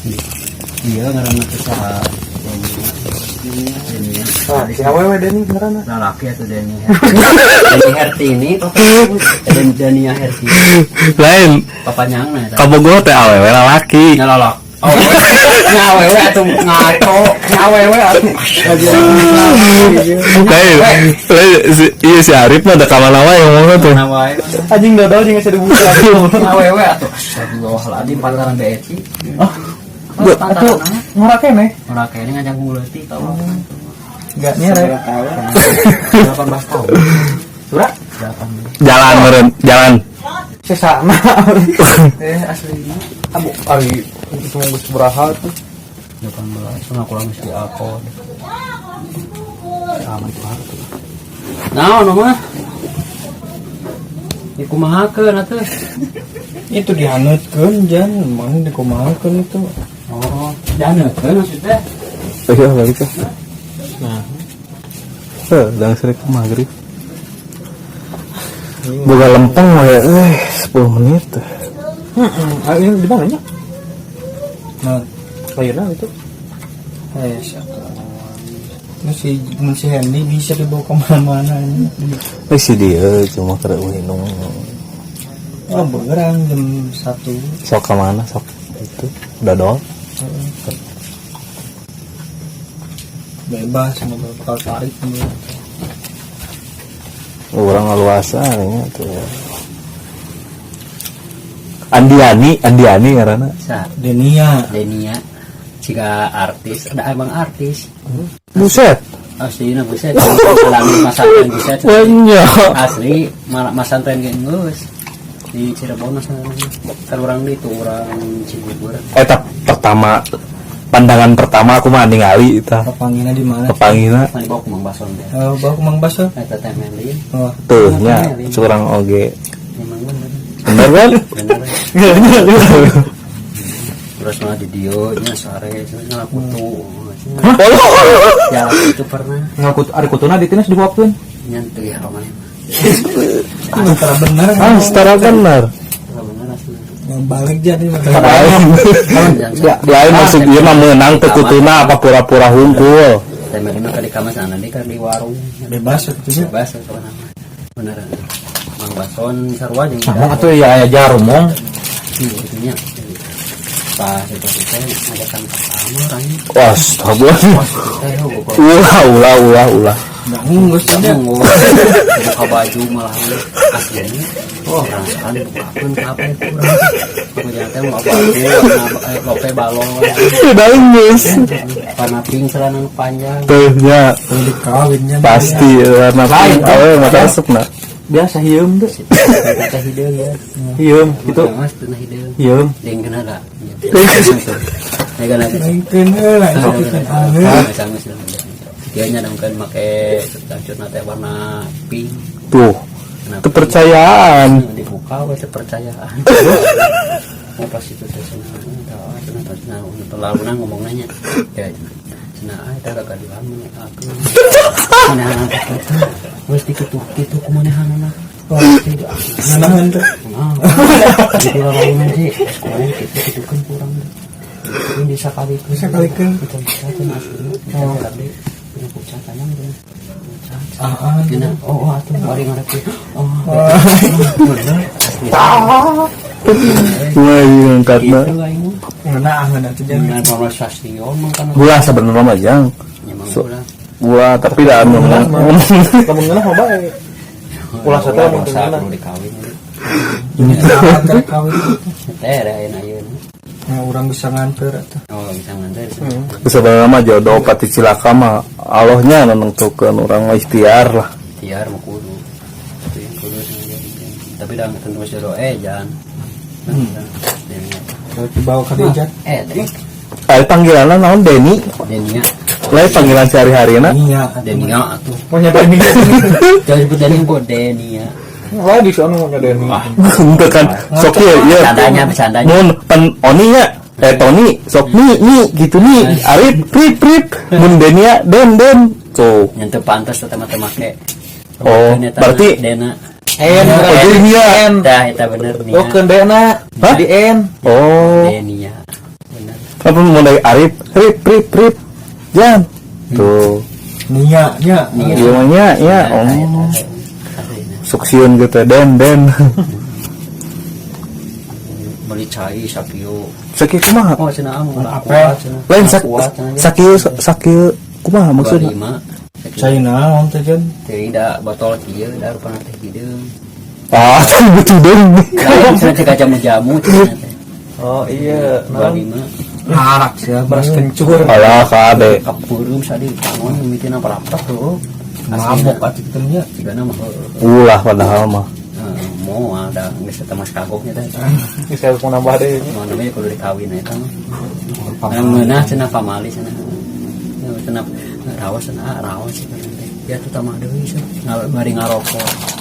Iya, ngaranna teh saha? Denia. Denia. Ah, si awewe Deni ngaranna. Lalaki atuh Deni. Deni Hertini, papa Denia Hertini. Lain. Papanyangna eta. Kabogoh teh awewe lalaki. Nya lalak. Oh, nya awewe atuh ngaco, nya awewe atuh. Lain, lain si, iya si Arif mah ada kamana wae ngomongna tuh. Mana wae. Anjing dodol jeung geus dibuka. Nya awewe atuh. Astagfirullahaladzim, pantaran BEC. Oh, Oh, atuh ngora keneh. Ora kene ngajak nguleuti ka urang. Enggak nyere. 18 tahun. Sura 18. Jalan meureun, jalan. Sesana. Eh, asli. Abu ari itu mau geus beraha tuh. 18, sana kurang mesti akod. Sama itu harus. Nah, ono mah. Dikumahakeun atuh? Itu dihaneutkeun jan, mana dikumahakeun itu. Oh, dihaneutkeun maksudnya. Iya, balik ke. Nah, Heh, dan sering ke maghrib. Boga lempeng mah ya, 10 menit. Heeh, ah, ini di mana nya? Nah, ayeuna itu. Eh, siapa? Ini si mun si Hendy bisa dibawa kemana-mana ini. Eh, si dia cuma keur minum. Oh, begerang jam 1. Sok ke mana sok itu udah dong. Bebas mau bakal tarik nih. Orang luasa nya tuh. Andiani, Andiani karena Sa Denia. Denia jika artis, ada emang artis. Buset. Asli na buset, alami masantren buset. Banyak. Asli malah masantren ge geus di Cirebon sana. Kan urang di itu urang Cigugur. Eta pertama, pandangan pertama aku mah ningali eta. Kapangina di mana? Kepangina. Mana bawa kumang bason deh. Oh, bawa kumang baso. Eta teh Melin. Oh, Tuh nya curang oge. Memang bener. Bener kan? Bener. Terus malah di dio nya sare nya kutu. Ya itu pernah. Ngakut ari kutuna ditinas dihuapkeun. Nyentuh ya romane. Secara bener. Ah, secara bener. Bener asli. Balik jadi mah. Lain. Lain maksud ieu mah meunang teu kutuna apa pura-pura hungkul. Teh Melin mah di kamar sana di kan di warung. Bebas itu sih. Bebas kemana bener. Mang Bason sarua jeung Nah, atuh ya aya jarum mong. Itunya. Pas itu teh ngajakan ke kamar anjing. Wah, astagfirullah. Teh buka Ulah, ulah, ulah, ulah. Nggak geus. Buka baju malah aslinya. Oh, perasaan buka pun apa itu kurang. Aku jangan teh mau baju, lope balon. Sudah geus. Warna pink, celana panjang. Tuh nya Dikawinnya pasti warna pink awe mata resep na. Biasa hieum tuh. Kata hideung ya. Hieum gitu. Mas teu hideung. Hieum. Deng kena da. Ya kan lagi. Mungkin lah Dia nyadangkeun make cangcut teh warna pink. Tuh, Kenapa? kepercayaan. Dibuka we kepercayaan. Oh, pas itu teh cenah tahu cenah pas cenah terlalu ngomong nanya. Ya cenah ah eta kagaduhan mun aku. Cenah kitu. Geus dikitu kitu kumanehanana. Wah, tidak. Nanahan tuh. Nah, jadi orang sih, sekolah gitu gitu kan kurang. Ini bisa kali Bisa kalikeun. Bisa bisa cenah asli. Bisa abdi punya pucat tanya gitu. Pucat. Ah, ah. Cenah, oh, oh atuh bari ngarep. Oh, bener. Asli. Wah, iya angkatna. Gitu aing mah. Ngeunah atuh jangan. Dengan Pamela Sastio mah kan. Gula sebenarnya mah jang. Emang So- gula. Gula tapi dah anu ngomong. Lamun ngeunah mah bae. Ulah sate lamun teu dosa ngeunah. perlu dikawin. Nganter kawin. Teh ada ayeuna ayeuna. Nah, orang bisa nganter atuh. Oh, bisa nganter. Sebenarnya mah jodoh pati cilaka mah Allahnya anu nentukeun, urang mah ikhtiar lah. Tiar mau kudu. Itu yang kudu sengaja. Tapi dah tentu jodoh jangan. Denia. Kalau dibawa ke Dijat. Eh, teh. Ari panggilanna naon, Deni? Denia. Lain panggilan sehari-harina. Iya. Denia atuh. Mau Deni. Jangan sebut Deni, kok Denia. Lah di sana mau Deni. Henteu kan sok ieu ieu. Bercandanya, bercandanya. Mun pen Oni nya eh Tony sok nih nih gitu nih Arif prip prip, mun Denia den den tuh. Yang teu pantas teh mah teu make. Oh, berarti- Dena. N. Oh, jadi Nia. Dah eta bener nia. Oh, keun Dena. Hah? Jadi N. Oh. Denia. Bener. Apa mulai Arif, Rip, Rip, Rip, Jan. Tuh. Nia nya. Iya mah nya, ya, oh. Sok sieun gitu, Den, Den. Beli cai sakieu. Sakieu kumaha? Oh, cenah ah, Apa? Cenah. Lain Kuat, cenah. Sakieu sakieu kumaha maksudna? 25. Cai naon teh, Jan? Teuing da botol kieu da rupana teh hideung. Ah, betul dong. Lain cenah teh jamu-jamu cenah teh. Oh iya, 25. Arak sih, beras kencur. Alah, kade. Kapeureum sadi pangon mimitina perapat tuh. Mabok atuh kitu nya. Sigana mah heueuh. Ulah padahal mah. Mau ada geus eta mas kagoknya teh. Ini saya harus mau nambah deh. Mau namanya kudu dikawin eta mah. Yang ngeunah cenah pamali cenah. Ya, cenah rawas cenah, ah, rawas cenah teh. Ya tuh tamah deui cenah. Bari ngarokok.